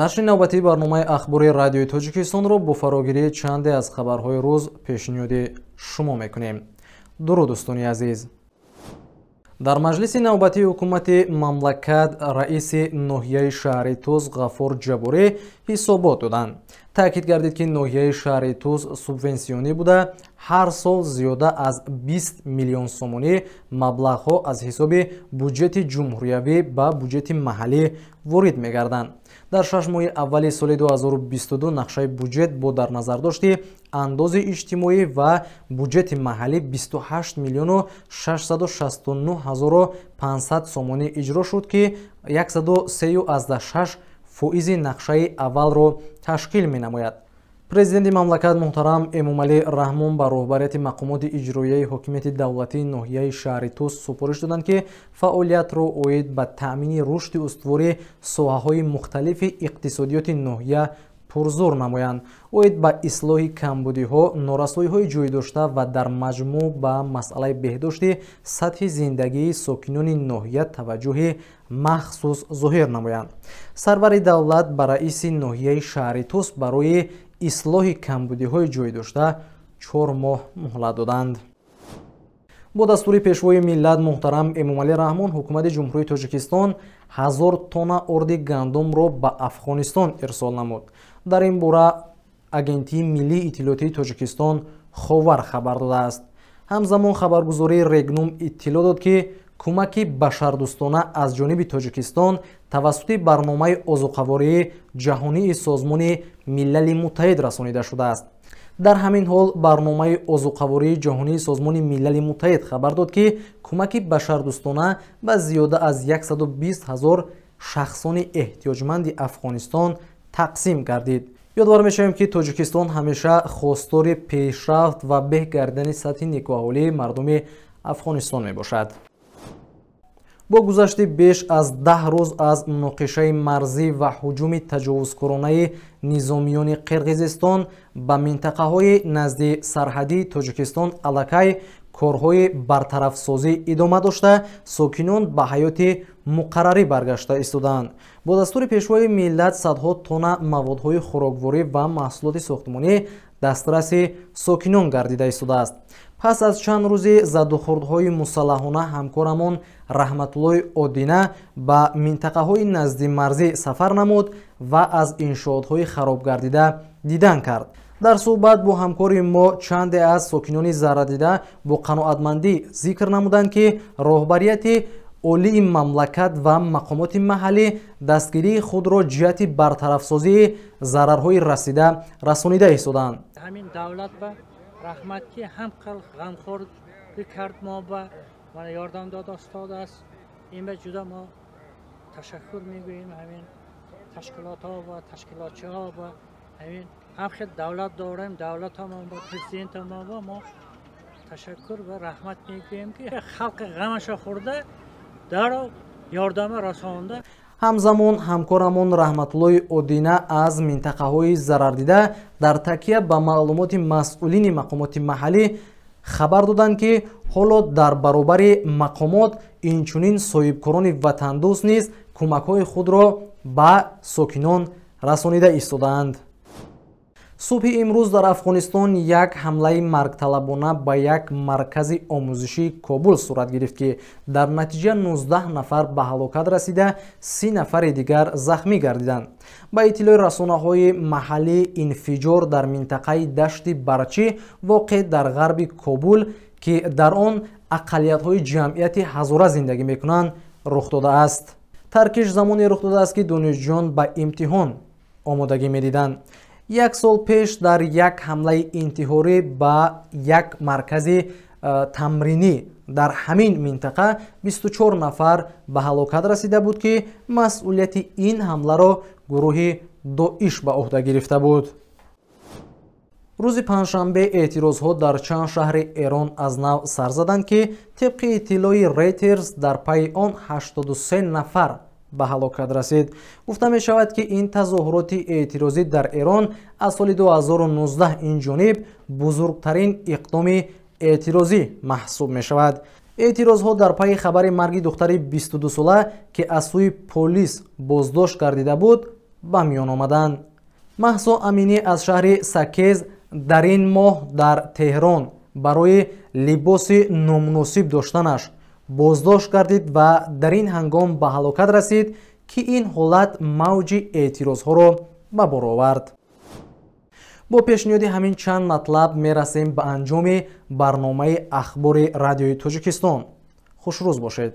Нашри навбатии барномаи ахбори Радиои Тоҷикистонро бо фарогирии чанде аз хабарҳои рӯз пешниҳоди шумо мекунем. Дуруд, дӯстони азиз. Дар маҷлиси навбатии ҳукумати мамлакат раиси ноҳияи шаҳри Тӯс Ғафур Ҷабборӣ ҳисобот доданд. Таъкид гардид, ки ноҳияи шаҳри Тӯс субвенсионӣ буда, ҳар сол зиёда аз 20 миллион сомонӣ маблағҳо аз ҳисоби буҷети ҷумҳуриявӣ ба буҷети маҳаллӣ ворид мегарданд. Дар 6 моҳи аввали соли 2022 нақшаи буҷет бо дар назардошти андози иҷтимоӣ ва буҷети маҳаллӣ 28 миллиону 669 ҳазору 500 сомонӣ иҷро шуд, ки 103,6 фоизи нақшаи аввалро ташкил менамояд. Президенти мамлакат муҳтарам Эмомалӣ Раҳмон ба роҳбарияти мақомоти иҷроияи ҳокимияти давлатии ноҳияи шаҳри Тӯс супориш доданд, ки фаъолиятро оид ба таъмини рушди устувори соҳаҳои мухталифи иқтисодиёти ноҳия пурзур намоянд. Оид ба ислоҳи камбудиҳо, норасоиҳои ҷойдошта ва дар маҷмӯъ ба масъалаи беҳдошти сатҳи зиндагии сокинони ноҳия таваҷҷӯҳи махсус зоҳир намоянд. Сарвари давлат ба раиси ноҳияи шаҳри Тӯс барои ислоҳи камбудиҳои ҷойдошта 4 моҳ муҳлат доданд. Бо дастури Пешвои миллат муҳтарам Эмомалӣ Раҳмон ҳукумати Ҷумҳурии Тоҷикистон 1000 тонна орди гандумро ба Афғонистон ирсол намуд. Дар ин бора Агентии миллии иттилоотии Тоҷикистон Ховар хабар додааст. Ҳамзамон хабаргузории Регнум иттилоъ дод, ки кӯмаки башардӯстона аз ҷониби Тоҷикистон тавассути барномаи озуқавории ҷаҳонии Созмони Милали Муттаҳид расонида шудааст. Дар ҳамин ҳол барномаи озуқавории ҷаҳонии Созмони Милали Муттаҳид хабар дод, ки кӯмаки башардӯстона ба зиёда аз 120 ҳазор шахсони эҳтиёҷманди Афғонистон тақсим гардид. Ёдвор мешавем, ки Тоҷикистон ҳамеша хостори пешрафт ва беҳ гардидани сатҳи некӯаҳолии мардуми Афғонистон мебошад. Бо гузашти беш аз 10 рӯз аз муноқишаи марзӣ ва ҳуҷуми таҷовузкоронаи низомиёни Қирғизистон ба минтақаҳои назди сарҳадии Тоҷикистон аллакай корҳои бартарафсозӣ идома дошта, сокинон ба ҳаёти муқаррарӣ баргашта истодаанд. Бо дастури Пешвои миллат садҳо тонна маводҳои хӯрокворӣ ва маҳсулоти сохтмонӣ дастраси сокинон гардида истодааст. Пас аз чанд рӯзи задухӯрдҳои мусаллаҳона ҳамкорамон Раҳматуллои Одина ба минтақаҳои наздимарзӣ сафар намуд ва аз иншоотҳои харобгардида дидан кард. Дар суҳбат бо ҳамкори мо чанде аз сокинони заррадида бо қаноатмандӣ зикр намуданд, ки роҳбарияти олии мамлакат ва мақомоти маҳаллӣ дастгирии худро ҷиҳати бартарафсозии зарарҳои расида расонида истодаанд. Ҳамин давлат ба раҳмат, ки ҳам ғамхорӣ кард, мо ба ёрдам дод истодааст. Ин ба ҷуда мо ташаккур мегӯем ҳамин ташкилотҳо ва ташкилотчиҳо ва ҳамин ҳам хел давлат дорем, давлатамон ба президентамон ба мо ташаккур ва раҳмат мегӯем, ки халқи ғамаша хӯрда даро ёрдама расонда. Ҳамзамон ҳамкорамон Раҳматуллои Одина аз минтақаҳои зарардида дар такя ба маълумоти масъулини мақомоти маҳаллӣ хабар доданд, ки ҳоло дар баробари мақомот инчунин соҳибкорони ватандӯст низ кӯмакҳои худро ба сокинон расонида истодаанд. Субҳи имрӯз дар Афғонистон як ҳамлаи маргталабона ба як маркази омӯзишии Кобул сурат гирифт, ки дар натиҷа 19 нафар ба ҳалокат расида, 30 нафари дигар захмӣ гардиданд. Ба иттилои расонаҳои маҳаллӣ, инфиҷор дар минтақаи Дашти Барчӣ воқеъ дар ғарби Кобул, ки дар он ақаллиятҳои ҷамъияти ҳазора зиндагӣ мекунанд, рух додааст. Таркиш замоне рух додааст, ки донишҷӯён ба имтиҳон омодагӣ медиданд. Як сол пеш дар як ҳамлаи интиҳорӣ ба як маркази тамринӣ дар ҳамин минтақа 24 нафар ба ҳалокат расида буд, ки масъулияти ин ҳамларо гурӯҳи Доиш ба ӯҳда гирифта буд. Рӯзи панҷшанбе эътирозҳо дар чанд шаҳри Эрон аз нав сар заданд, ки тибқи иттилои Рейтерс дар пайи он 83 нафар ба ҳалокат расид. Гуфта мешавад, ки ин тазоҳуроти эътирозӣ дар Эрон аз соли 2019 ин ҷониб бузургтарин иқдоми эътирозӣ маҳсуб мешавад. Эътирозҳо дар пайи хабари марги духтари 22сола, ки аз сӯи полис боздошт гардида буд, ба миён омаданд. Маҳсо Аминӣ аз шаҳри Сакез дар ин моҳ дар Теҳрон барои либоси номуносиб доштанаш боздошт гардид ва дар ин ҳангом ба ҳалокат расид, ки ин ҳолат мавҷи эътирозҳоро ба бор овард. Бо пешниҳоди ҳамин чанд матлаб мерасем ба анҷоми барномаи ахбори Радиои Тоҷикистон. Хушрӯз бошед.